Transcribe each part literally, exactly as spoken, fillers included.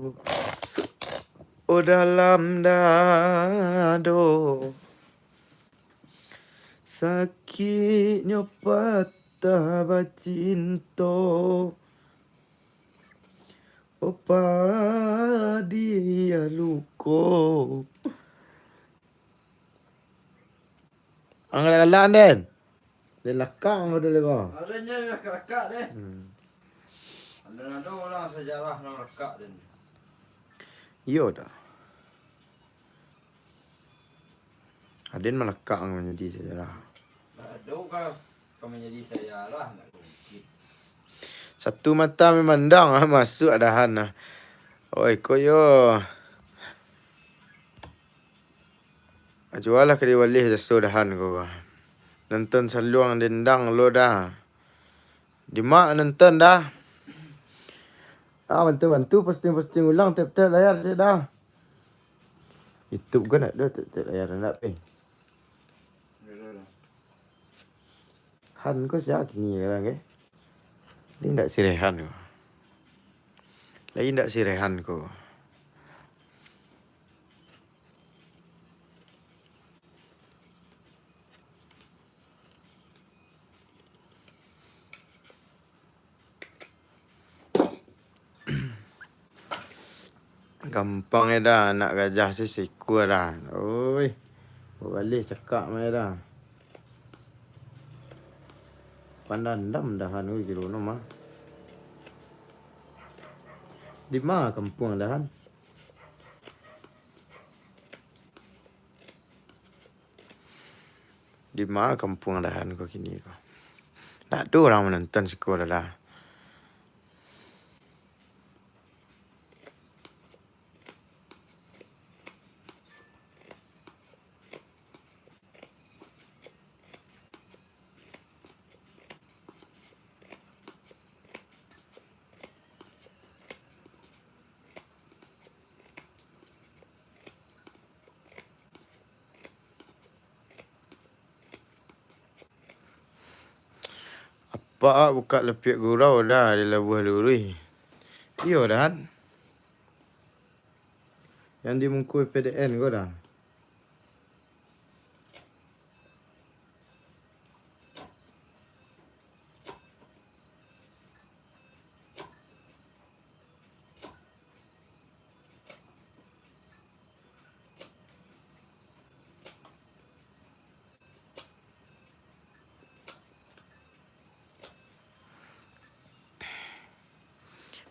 Oh, dalam dado, sakiknyo patah bacinto. Oh, padiah luko. Ang galak-galak, Den. Den lakak ang ko dulu ko. Aden nyo lakak-lakak, Den. Hmm. Ado-ado urang sajarah nan lakak, Den. Iyo dah. Aden malakak ang manjadi sajarah. Ado ka, ka manjadi sajarah, ndak mungkin. Satu mata memandang, ah, masuak dahan, ah. Oi, ko yo. Jualah ka dibaleh jaso dahan ko. Nonton saluang dendang lo dah. Dima nonton dah. Ah, bantu-bantu posting-posting ulang tiap-tiap layar cek dah. YouTube kan ado tiap-tiap layar nak, Peng. Han ko sia kini urang, eh? Lai ndak si Rehan ko? Lai ndak si Rehan ko? Gampang e dah, anak gajah se sikua dah. Oi. Babaleh cakak mai dah. Pandandam dahan, oi, kiro no mah. Dima kampuang dahan? Dima kampuang dahan ko kini ko? Ndak ado urang manonton siko dah. Apak bukak lapiak gurau dah di Labuah Luruih. Iyo, dah. Yang di muko P D N ko dah.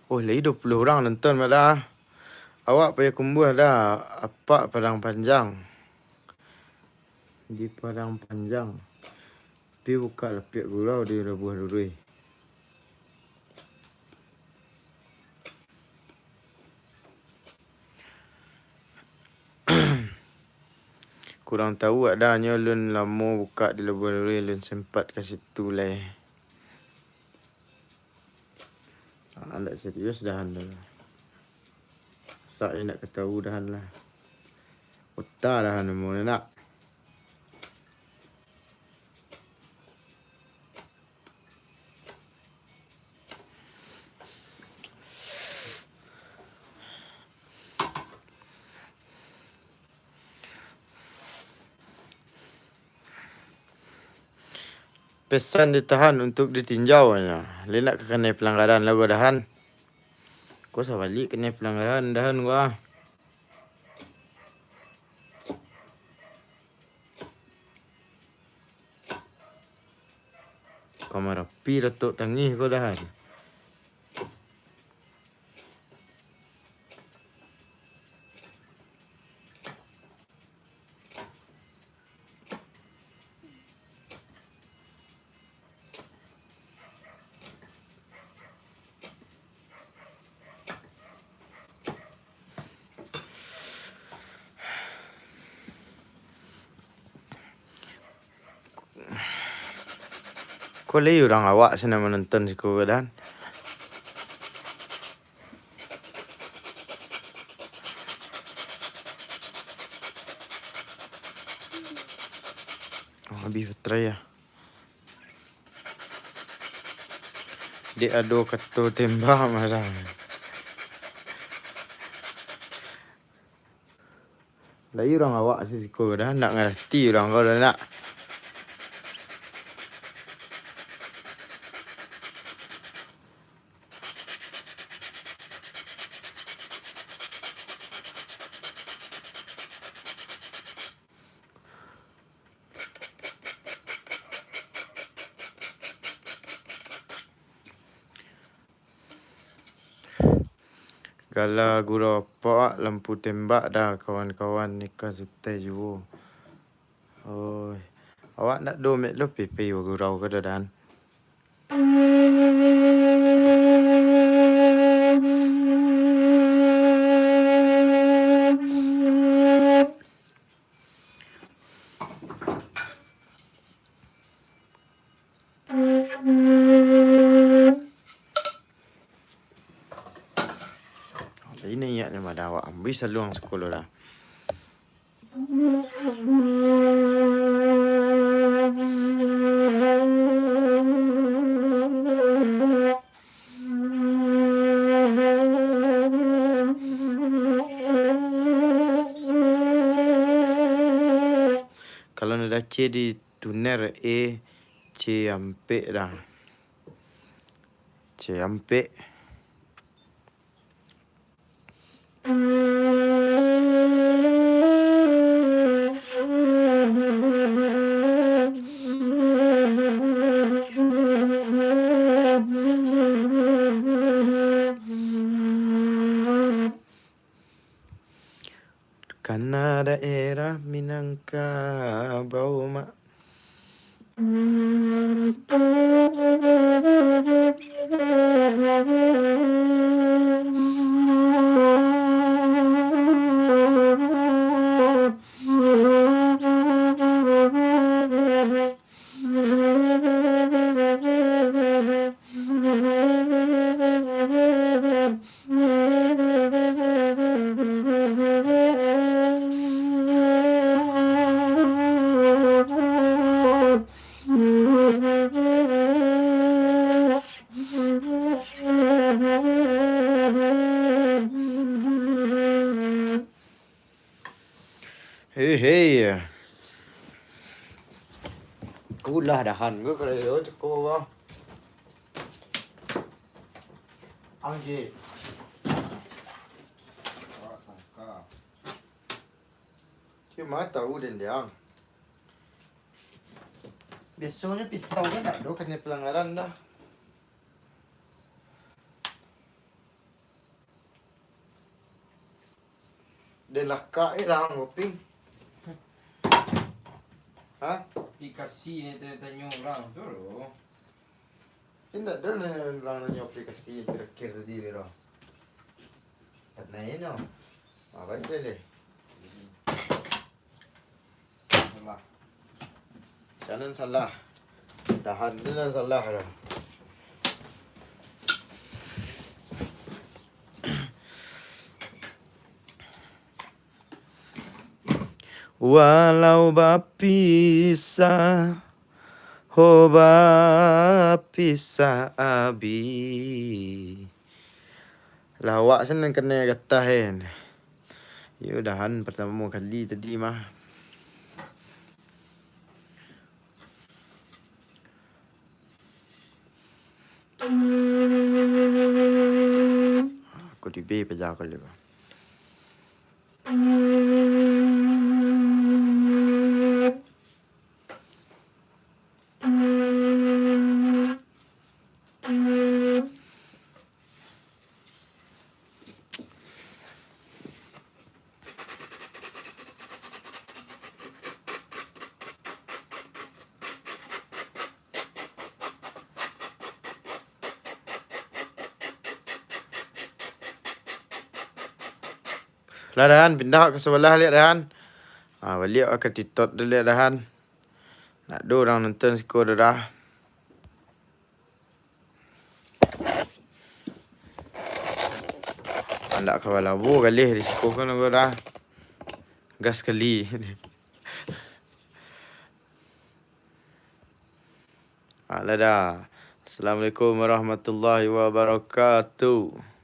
Oh, lai duo puluah urang nonton, Mak, dah. Awak Payakumbuah dah, apak Padang Panjang. Di Padang Panjang. Pi bukak lapiak gurau di Labuah Luruih. Kurang tahu, ado nyo lun lamo bukak di Labuah Luruih, lun sempat ka situ lai. Ah, ndak serius dahan tu. Sak indak katawu dahan lah. Ota dahan namo nak. Pesan ditahan untuk ditinjau, nyo. Lai ndak ka kanai pelanggaran lah, dahan. Ko sabalik kanai pelanggaran, dahan, ko ah. Ka marapi latok tangih ko, dahan. Ko lai urang awak sinan manonton siko ko, dahan. Oh, abih baterai ah. Dek ado kato tembak malah. Lai urang awak sasiko ko dah, ndak ngarati urang ko dah, ndak. Gala gurau apak, lampu tembak dah, kawan-kawan, ikan setai juo. Oi, awak ndak do mek lo pipi gurau ko dah, Dan. Ini niatnyo mah dah awak ambiak saluang siko lo dah. Kalau nada C di tuner, E, C ampek dah. C ampek. Kana daerah Minangkabau, Mak. Hei, hei. Kulah dahan ko, kalau yo ceko ko. Anjir. Cuma tahu den diang. Biasonyo pisau kan tak do kanai pelanggaran dah. Den lakak je lah, Ngoping. Ha? Aplikasi ni tanya-tanya urang tu lo. Indak ado nan urang nanyo aplikasi terakhir tadi tu. Tanai no. Apa je deh? Salah. Sianan salah. Dahan tu nan salah tu. Walau bapisah, ho bapisah abih. Lah awak sinan kanai gatah, en. Yo, dahan partamo kali tadi mah. Aku di B paja kali ko. Lah, dahan, pindah ka sabalah liak, dahan. Ah, baliak ka titot tu liak, dahan. Ndak ado urang nonton siko tu dah. Andak ka balabo galih di siko kan, dah. Gas kali. Alah dah. Assalamualaikum warahmatullahi wabarakatuh.